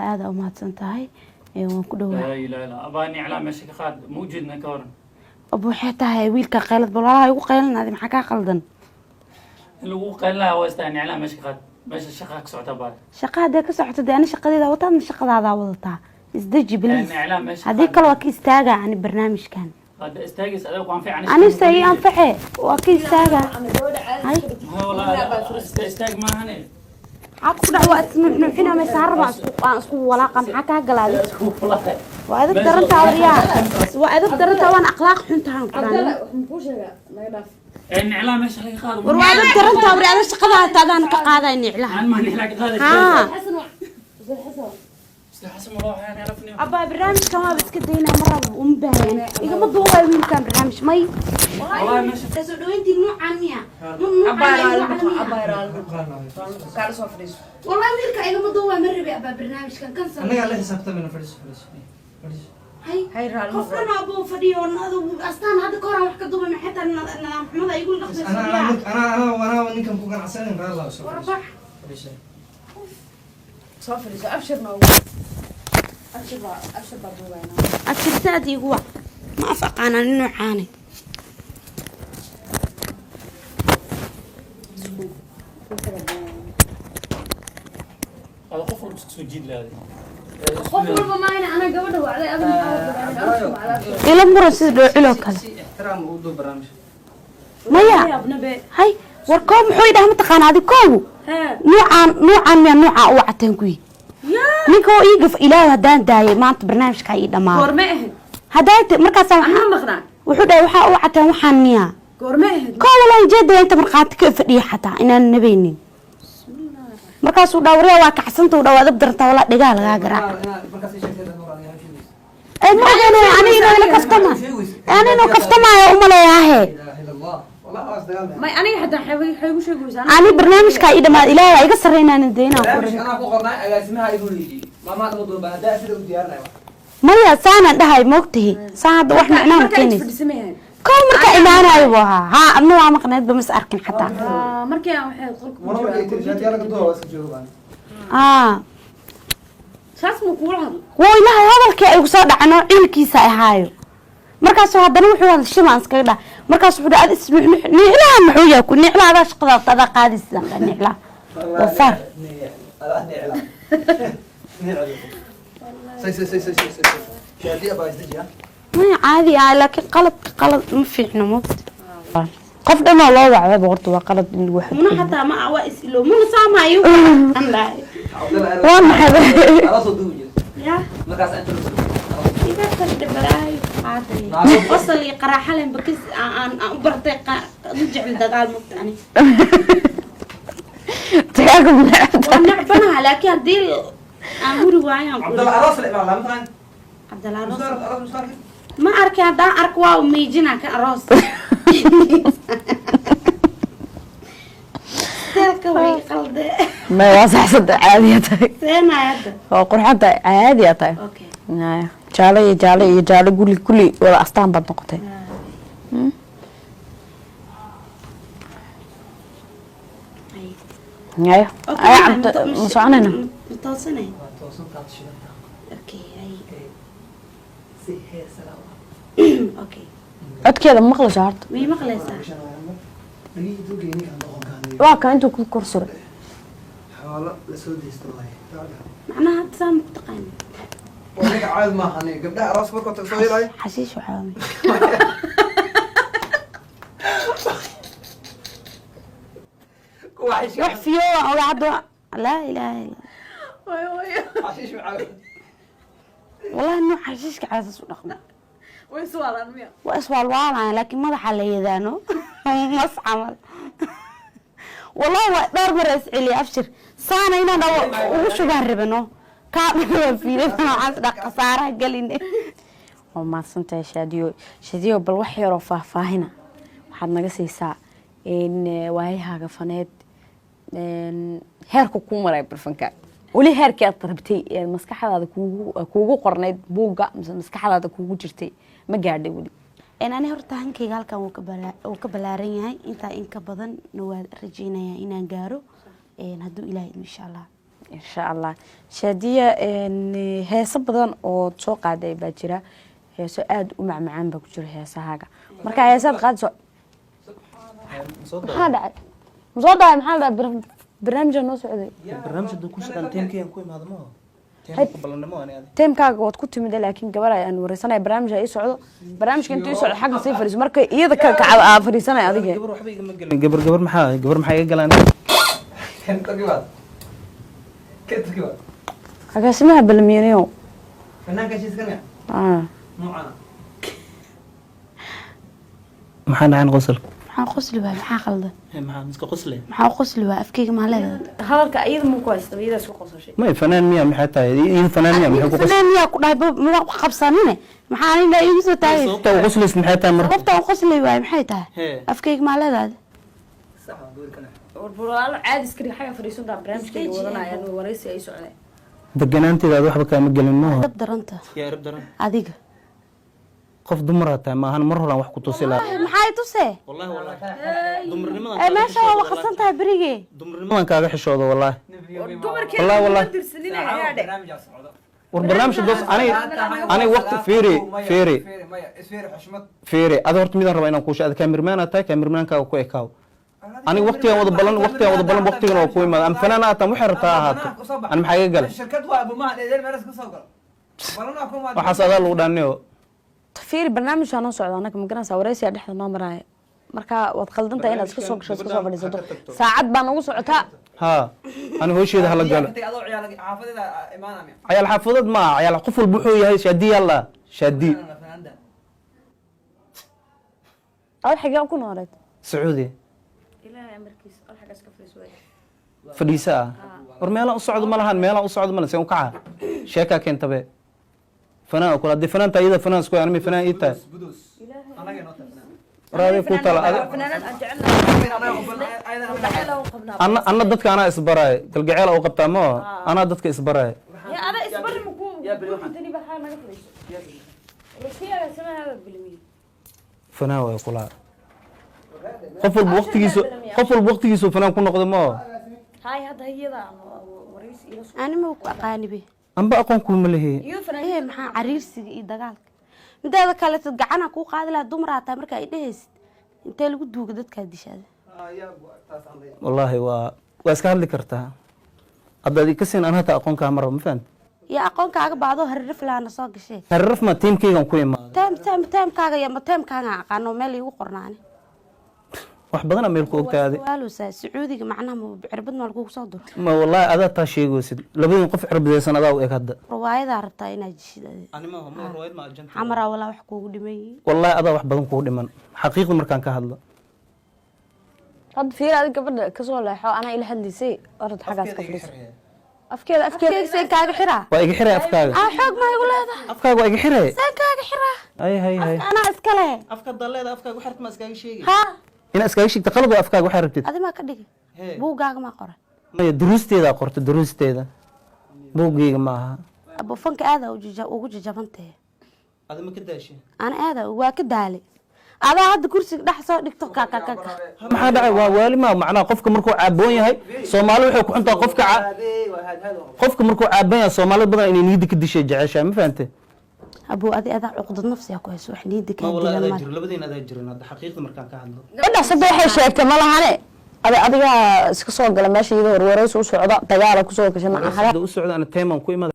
Aada u mahadsan tahay. Waan ku dhowaa. Laa ilaaha illa abaa, niclaa meesha ka qaad, ma ujeedna, ka waran? Abu, waxay tahay wiilka qaylad bal walaalaha igu qaylinadi, maxaa kaa qaldan? In lagu qaylinayo waa istaa. Niclaa meesha ka qaad, meesha shaqa ka socota baa. Shaqa haddee ka socoto dee, ani shaqadeeda wataadna shaqadaadaa wadataa. Isdeji, please. Niclaa meesha. Haddii kale waa ka istaaga ani barnaamijkan. Hadda istaagis adiga ku anfican. Anise ii anface, waa ka istaaga. Hay. Istaag maahane. Maxaa ku dhac? Waa isnuuxnuuxina maysaaraba aan isku walaaqa. Maxaa kaa galaaday? Waa adag darantaa waryaa, waa adag darantaa, waan akhlaaq xuntahaan ku Cabdalla, dhahay. Waxaan kuu sheegaa, naga dhaaf. Niclaa meesha laga qaado. War waa adag darantaa waryaa, adag shaqadaata adaan ka qaaday niclaha. Aan maa niclaa ka qaaday? Haa. Xasan waa Ustaad Xasan. Ustaad Xasan walaa waxaan alafni. Abaa, barnaamijkan waaba iska daynaa, ma rabo, uma baahyan, igama duubayo wiilkan barnaamij may. Wallahi meesha. Soo dhaweyntii nuucan miya? Abaa raali noqo, abaa raali noqo, kaala soo fadhiiso. Wallahi wiilka igama duubaa, ma rabi abaa barnaamijkan kan. Annagaa la xisaabtamina. Fadhiiso, fadhiiso, fadhiiso. Hay. Hay, raali qof noqo. Dhan abuu fadhiyo adigu astaan hadda ka hor aan wax ka duubay, maxay tahay nidaam xumada igu dhaqmayso? Anaa anaa anaa anaa ninkan ku ganacsanayn, raali soo fadhiiso. Warbax. Fadhiiso. Soo fadhiiso, abshir noogu, abshir baa, abshir baa duubaynaa. Abshirsaad igu wac, ma af aqaanaan inuu caanay. Hada qof walba iska soo jiid lahaday. Qof walba maayna, anaa gabadha wacday, adiga maxaa wacday? Abshir. Ila muran sida dhoociloo kale. Si ixtiraam u duu barnaamij. Maya, hay, war koob muxuu idhaha mataqaana adi koogu nuucaan nuucaan miya nuucaa u wacateen kuyi ninka oo ii gaf. Ilaahu haddaan daayay maanta barnaamijkaa ii dhammaado. Goorme ahayd? Haddaa markaasaa Anaa maqnaa. Wuxuu dhahay, waxaa u wacateen waxaan miyaa? Goorme ahayd? Koo walaan jeeda inta markhaati ka fadhiya xataa inaan nabaynin. Markaasuu dhaa, waryaa, waa kacsanta, u dhaa, waad abdarantaa, walaa dhegaa lagaa garaaca. Markaas ii sheegtay dad hore adiga sheegaysa. Ee, ma ogeyn ani inuu ila kaftama, ani inuu kaftamaayo umaleeyaahe. La ilaaha illa Allah, wallahi waa isdagaalnay. May, aniga xataa waxay igu sheegaysaa. Ani barnaamijkaa ii dhamaad, Ilaahay iga sarreynaan deynaa ku Barnaamij anaa ku qornay, agaasimaha igu weydiiyey maamaha dama duuba haddaa sida u diyaarinaya. Maya, saanaan dhahay, moogtahi saan hadda wax micnaa ma Markaa inta keenaysa. fadhiisamayahay. Kow markaa imaanayo buu ahaa. Haa, adna waa maqneedba, mas arkin xataa. Markii aan waxay qolka ku Mana markay jiraa. tiri shaatiyaa laga duuba, waa iska jooga baan. Aa. Saas muu kuula hadlo? Wuu ilahay hadalkii ay igu soo dhacno ciilkiisa ahaayo. Markaasuu haddana wuxuu hadal shimaan iskaga dhaha. Markaas wuxuu dhaha, ad isnuuxnuux niclaha muxuu yahay ku niclaha adaa shaqada adaa qaadaysidaan dhaa niclaha wafaar. Nicla nicla say say say say say say shaatiya baa isdejiya. Maya, caadi ah, laakiin qalad qalad ma fiicno, moogta Qof dhanoo loo wacdaba horta waa qalad in lagu muna xadgudbo. Xataa ma waa is ilo muna saamayo. Waa maxay? Ala soo duubi jirta. Ya. Markaas inta la soo Iga tagda balaayo qaaday, qosol iyo qaraaxalen bakis aan aan u bartay, u jecel dagaal, moogta ani. Dagaalka ma necabta? Waa necbanaha, laakiin haddii aan huri waayaan ku Cabdalla aroos la imaan lama taqaan. Cabdalla aroos. Musaar aroos musaar. Ma arkin, haddaan arko waa miijina ka aroos seelka way qalde. May, waa saxsanta, caadiya tahay. Seenaya hadda. Waa qurxan tahay, caadiya tahay. Okay. Haya, jaalo iyo jaalo iyo jaalo, gulli kulli wada astaan baad noqotay. Haya aya, Cabd, ma soconayna? Ma toosanay? Waa toosan taad shidanta. Okay, ay. Si heesala. Okay. Codkeeda ma maqlayso horta? May maqlaysaa? Dhagihii duugay ninkan doqonkaan. Waa kan intuu ku kor suray. Xoolo la soo deysta waaye. Macnaha hadda saa ma ku taqaani? Aniga caadi maaha, aniga gabdhaha aroos markoo tag soo helaayo. Xashiish waxaa waay. Kuwa xishiish. Wax fiyo waan ogaa hadda, laa ilaaha illa. Way way. Xashiish maxaa? Wallahi nooc xashiishka caasas u dhaqmo. Way iswaalaan miya? Waa iswaalwaalaya, laakiin madaxa la yadaano mas camal. Wallahi waa dhowr mar is celiya abshir saana inaan dhawo ugu shubaan rabano kaa waa fiilay noocaas dhaq khasaaraha geline. Waa mahadsantahay Shaadiyo. Shaadiyo, bal wax yaroo faahfaahina waxaad naga siisaa in waayahaaga faneed heerka kuu maray barfanka, weli heerkii aad rabtay ee maskaxdaada kuugu qornayd buugga mise maskaxdaada kuugu jirtay ma gaadhay weli? Ani horta hankayga halkan wuu ka ballaaran yahay, intaa in ka badan na waa rajeynayaa inaan gaaro, hadduu Ilaahay idmo, insha Allah. Insha Allah. Shaadiya, heeso badan oo soo qaaday baa jira, heeso aada u macmacaan baa ku jira heesahaaga. Marka heesaad qaadayso, maxaa dhacay? Masoo dhacay? Maxaa la dhahay? Barnaamijaa noo socday. Barnaamij hadduu ku socdaan, teemkayaan ku imaado maaha, teemka ballanimo ani adi. Teemkaaga waad ku timid, laakiin gabar ayaan wareysanaya, barnaamij ii socdo. Barnaamijka intuu ii socdo xagga sii fadhiiso. Marka iyada ka kacda aa fadhiisanaya adiga. Gabar waxba igama gelin. Gabar gabar maxaa, gabar maxaa iga galaan? Kan turki baad, kan turki baad. Agaasimaha balamiyeneyo. Fanaanka heshiiskan ya noocana. Maxaa dhacan qosolka? Maxaa qosli waay? Maxaa qaldan? Maxaa miska qosle? Maxaa qosli waay? Afkeyga maa leedahay? Hadalka iyada muu ku haysta, iyada isku qosashay. May, fanaan miya? Maxay tahay iyada? Fanaan miya? Maxay ku qosle? Fanaan miyaa ku dhahay? Maba ku qabsanine, maxaa anina igu soo taagay? Sababta u qoslaysid maxay tahay marka? Sababta u qoslay waay maxay tahay? Hee. Afkeyga maa leedahay? Sax waa gabar kana. Walaalo, caadi iska dhig, xagga fadhiisantaa, barnaamijkayga wadanaya, wareysi ay socdeen. Deganaanteeda aad waxba kaama gelin maaha. Dab daranta. Yaa erab daran? Adiga. Qof dumaraa tahay maahan, mar horaan wax ku tusi lahaa. Maxay tusee? Wallahi, wallahi, dumarnimadan Ee meesha waa waqasan tahay berigee. Dumarnimadan kaaga xishoodo, wallahi, wallahi, wallahi. Barnaamijaa socdo. War barnaamijka doos ani waqti, fiiri, fiiri. Fiiri, maya, isfiiri, xushmad. Fiiri, ada horta midaan rabaa inaan kuu sheego: cameraman aad tahay, cameramankaaga ku ekaaw. Aniga waqtigaan wada ballan, waqtigaan wada ballan, waqtigan waa ku imaada. Ama fanaan aad tahay, waxay rabtaa ha ahaato, ani maxaa iga galay? Shirkad waa abumaha dheedeel meel iska soo galo, balanaa ku imaado. Waxaas adaa lagu dhaaniyo. Fiiri, barnaamijaa noo socda annaga, ma garanaysaa? Wareysiyaa dhexda noo maraaya. Marka waad qaldantahay inaad iska soo gasho, iska soo fadhiisato. Saacad baa nagu socotaa. Ha, ani howsheeda hala galo. Adoo ciyaal xaafadeeda imaanaya. Cayaal xaafadeed ma aha cayaal. Qof walba wuxuu yahay Shaadi, yalla Shaadi. Fanaanda. Aad xagee ku nooleed? Sacuudi. Ilaahay amarkiis, al xaggaas ka fadhiiso. Fadhiisa ah. War meelaan u socdo ma lahan, meelaan u socdo ma lahan. Seen u kaca? Sheekaa keentabe fanaan oo kale. Haddii fanaanta iyada fanaan isku animi fanaan ii tahay. Budus anaga inoo tahay fanaan. War adiga kuu tala Fanaanad aan jecelnahay. Anna anna dadka anaa isbaraay, galgaceel u qabtaa ma oo anaa dadka isbaraay. Ya ada isbari ma ku tani baa naga fadhiiso. Warkiyaga samaha bilmiye. Fanaan waay kulaa. Qof walba waqtigiisu, qof walba waqtigiisu fanaan ku noqdo ma oo. Hay, hadda iyada wareysi ila soo. Ani ma ku aqaanibe. Amba aqoon kuuma lehe. Iyo fanaan. Ee maxaa cariirsiga iyo dagaalka? Mideeda kaleeto gacana kuu qaadi lahaa. Dumaraa tahay markaa ay dhehaysid, intee lagu duuga dadkaa dishaada? Wallaahi waa iska hadli kartaa haddaad ka siin. An hataa aqoon kaa maraba, ma fahamti? Iyo aqoonkaaga baado haririf laana soo gashay. Hariraf ma tiimkaygan ku imaaday. Teem teem teemkaaga iyo ma teemkaaga aqaano meel iigu qornaani. Wax badana meel ku ogtahay adi. Waalowsaa Sacuudiga, macnaha ma cirbad ma lagugu soo duro? Ma wallaahi, adaa taa sheegaysid. Labadin qof cirbadeysan adaa u eg hadda. Riwaayadaa rabtaa inaad jishid adi. Xamaraa walaa wax kuugu dhiman yihiin. Wallaahi adaa wax badan kugu dhiman, xaqiiqda markaan ka hadlo. Hadda fiir, adiga gabadha kasoo leexo, anaa ila hadlaysay. Orod xaggaas ka fadhiiso. Afkeeda, afkeeda. Afkeyga seen kaaga xiraa? Waa iga xiray afkaaga. Aa, xoog maa igu leedahay? Afkaaga waa iga xiray. Seen kaaga xiraa? Hay hay hay. Anaa iskale. Afka daleeda, afkaaga waxaad ma iskaaga sheegi. Ha. Inaad iskaaga sheegta qalad waa. Afkaaga waxaa rabtid. Adi maa ka dhigay? Buuggaaga maa qoray? Maya, duruusteeda qorta, duruusteeda, buuggayga ma aha. Abo, fanka aada ugu jajabantahe. Adi ma ka daashe? Ana aada waa ka daalay. Adaa hadda kursiga dhex soo dhigto ka ka ka ka. Maxaa dhacay? Waa waali ma macnaha qofka markuu caaboon yahay, Soomaali waxay ku xuntaa qofka qofka markuu caaban yahay, Soomaali badan inay niyadda ka dishay jeceshahay, ma fahante? Abo, adi adaa cuqdad nafsiga ku hayso, wax niyadda kaa dila male. Labadiin adaa jirin hadda, xaqiiqda markaan ka hadlo. Gabadhaas hadda waxay sheegtay ma lahane. Adiga iska soo gala meesha iyadoo warwareysi u socda, dagaala kusoo gashay ma aha. U socda ana teeman ku imada.